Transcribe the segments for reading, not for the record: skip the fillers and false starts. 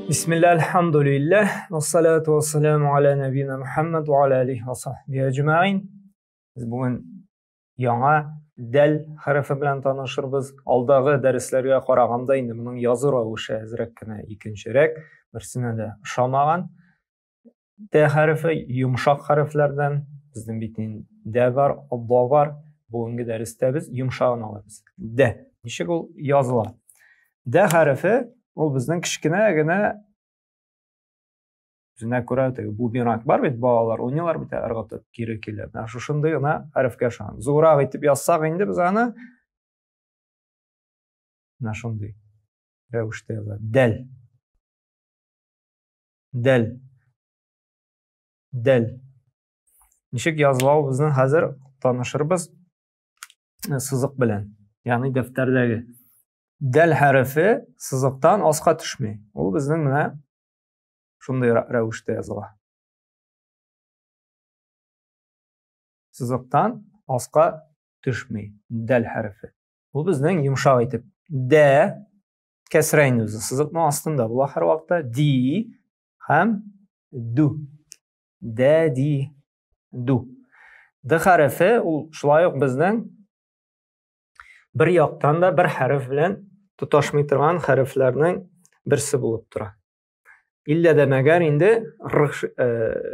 Бисмилла, альхамдулиллах, вассалату вассаламу аля набина Мухаммад ва аля алихи ва сахбихи әҗмәин. Без бүген яңа дәл хәрефе белән танышырбыз. Алдагы дәресләргә караганда инде моның язу рәвеше әзрәк кенә икенчерәк, берсенә дә ошамаган. Дә хәрефе йомшак хәрефләрдән, безнең бит инде дә бар, да бар. Бүгенге дәрестә без йомшагын алабыз. Дә. Ничек ул языла? Дә хәрефе ул безнең кечкенә генә үзенә күрә теге бумеранг бар бит, балалар уйныйлар бит, ыргытып кире килә. Менә шушындый гына хәрефкә ошаган. Зуррак итеп язсак инде без аны менә шундый рәвештә яза. Дәл. Дәл. Дәл. Ничек языла ул безнең хәзер танышырбыз сызык белән. Ягъни дәфтәрдәге. Дәл хәрефе сызыктан аска төшми. Ул безнең менә шундый рәвештә языла. Сызыктан аска төшми дәл хәрефе. Ул безнең йомшак итеп дә кәсрә инде үзе сызыкның астында була һәрвакытта ди һәм ду. Дә, ди, ду. Д хәрефе ул шулай ук безнең бер яктан да бер хәреф белән тоташмый торган хәрефләрнең берсе булып тора. Иллә дә мәгәр инде р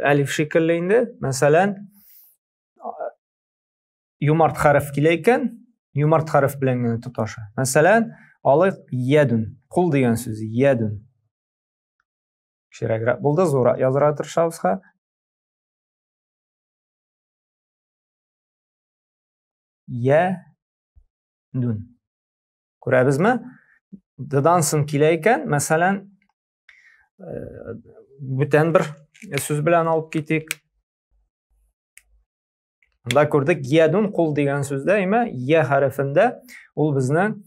әлиф шикелле инде, мәсәлән, юмарт хәреф килә икән, юмарт хәреф белән генә тоташа. Мәсәлән, алыйк ядун, кул дигән сүз, ядун. Кечерәгрәк булды, зуррак язырга тырышабыз ха. Я дүн. Күрәбезме? Д-дан соң килә икән, мәсәлән, бүтән бер сүз белән алып китик. Монда күрдек, ядун кул дигән сүздә, әйме, я хәрефендә ул безнең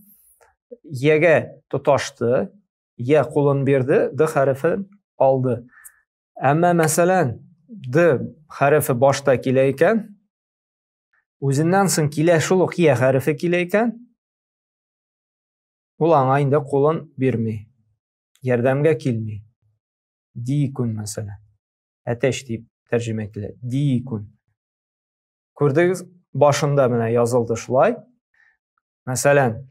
ягә тоташты, я кулын бирде, д хәрефен алды. Әмма мәсәлән, д хәрефе башта килә икән, үзеннән соң килә шул ук я хәрефе килә икән, ул аңа инде кулын бирми, ярдәмгә килми. Дикун мәсәлән. Әтәч дип тәрҗемә ителә. Дикун. Күрдегез, башында менә язылды шулай. Мәсәлән,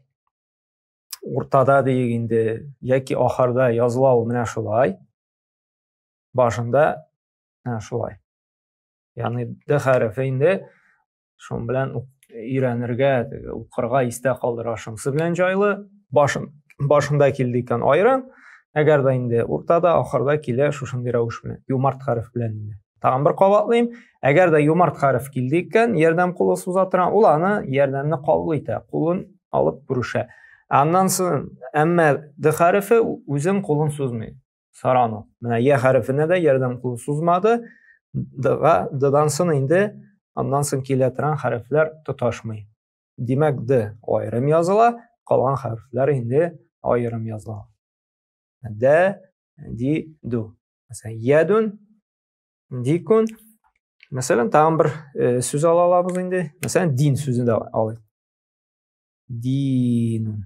уртада диек инде яки ахырда языла ул менә шулай. Башында менә шулай. Ягъни д хәрефе инде шуның белән өйрәнергә, укырга, истә калдырырга шунысы белән җайлы. Башын, башында килде икән аерым, әгәр дә инде уртада, ахырда килә шушындый рәвеш белән, юмарт хәреф белән инде. Тагын бер кабатлыйм, әгәр дә юмарт хәреф килде икән, ярдәм кулы суза тора, ул аны ярдәмне кабул итә, кулын алып күрешә. Аннан соң, әмма д хәрефе үзен кулын сузмый. Сарану. Менә я хәрефенә дә ярдәм кулы сузмады. Д-га, д-дан соң инде аннан соң килә торган хәрефләр тоташмый. Димәк, д аерым языла, калган хәрефләр инде аерым языла. Д, ди, ду. Мәсәлән, ядун, дикун. Мәсәлән, тагын бер сүз ала алабыз инде. Мәсәлән, дин сүзен дә алыйк. Динун.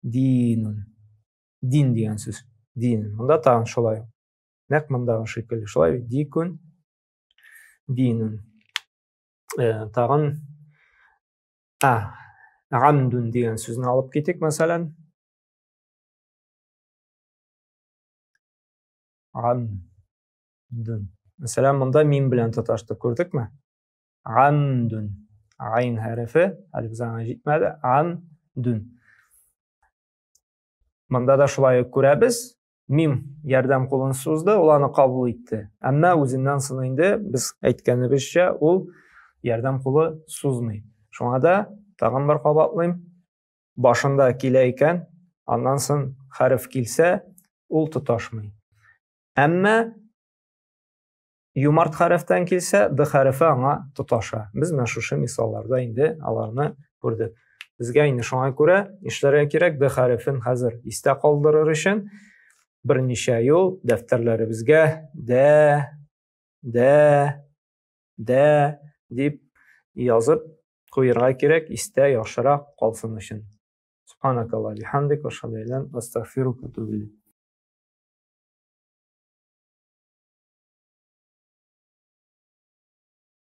Динун. Дин дигән сүз. Дин. Монда тагын шулай. Нәкъ мондагы шикелле. Шулай бит. Дикун. Динун. Тагын а, гамдун дигән сүзне алып китик, мәсәлән. Гамдун. Мәсәлән, монда мим белән тоташты, күрдекме? Гамдун. Айн хәрефе, әле без аңа җитмәде. Гамдун. Монда да шулай ук күрәбез. Мим ярдәм кулын сузды, ул аны кабул итте. Әмма үзеннән соң инде без әйткәнебезчә, ул ярдәм кулы сузмый. Шуңа да тагын бер кабатлыйм. Башында килә икән, аннан соң хәреф килсә, ул тоташмый. Әмма юмарт хәрефтән килсә, д хәрефе аңа тоташа. Без менә шушы мисалларда инде аларны күрдек. Безгә инде шуңа күрә нишләргә кирәк? Д хәрефен хәзер истә калдырыр өчен берничә юл дәфтәрләребезгә дә, дә, дә дип язып куярга кирәк, истә яхшырак калсын өчен. Субханакаллах бихамдик, ва ашһаду ан ла иляха илля анта, астагфирука ва атубу илейк.